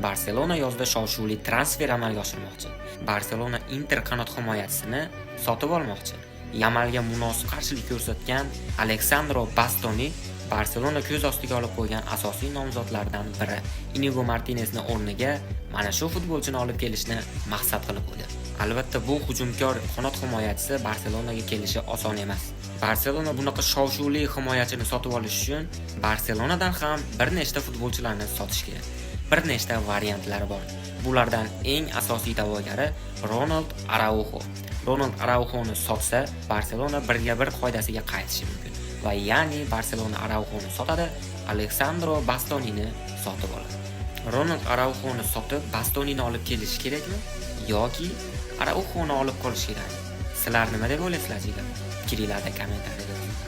Barselona yozda shov-shuvli transfer amalga oshirmoqchi. Barselona Inter qanot himoyachisini sotib olmoqchi. Yamalga munosib qarshilik ko'rsatgan Aleksandro Bastoni Barselona ko'z ostiga olib qo'ygan asosiy nomzodlardan biri. Inigo Martinesni o'rniga mana shu futbolchini olib kelishni maqsad qilib qo'ydi. Albatta, bu hujumkor qanot himoyachisi Barselonaga kelishi oson emas. Barselona bunaqa shov-shuvli himoyachini sotib olish uchun Barselonadan ham bir nechta futbolchilarni sotish kerak. Bir nechta variantlari bor. Bulardan eng asosiy da'vogari Ronald Araujo. Ronald Araujo'ni sotsa, Barselona 1:1 qoidasiga qaytishi mumkin. Va ya'ni Barselona Araujo'ni sotadi, Aleksandro Bastonini sotib oladi. Ronald Araujo'ni sotib, Bastonini olib kelish kerakmi yoki Araujo'ni olib qolish kerakmi? Sizlar nima deb o'ylaysizlar, jigar? Fikringlarni kommentariyada yozinglar.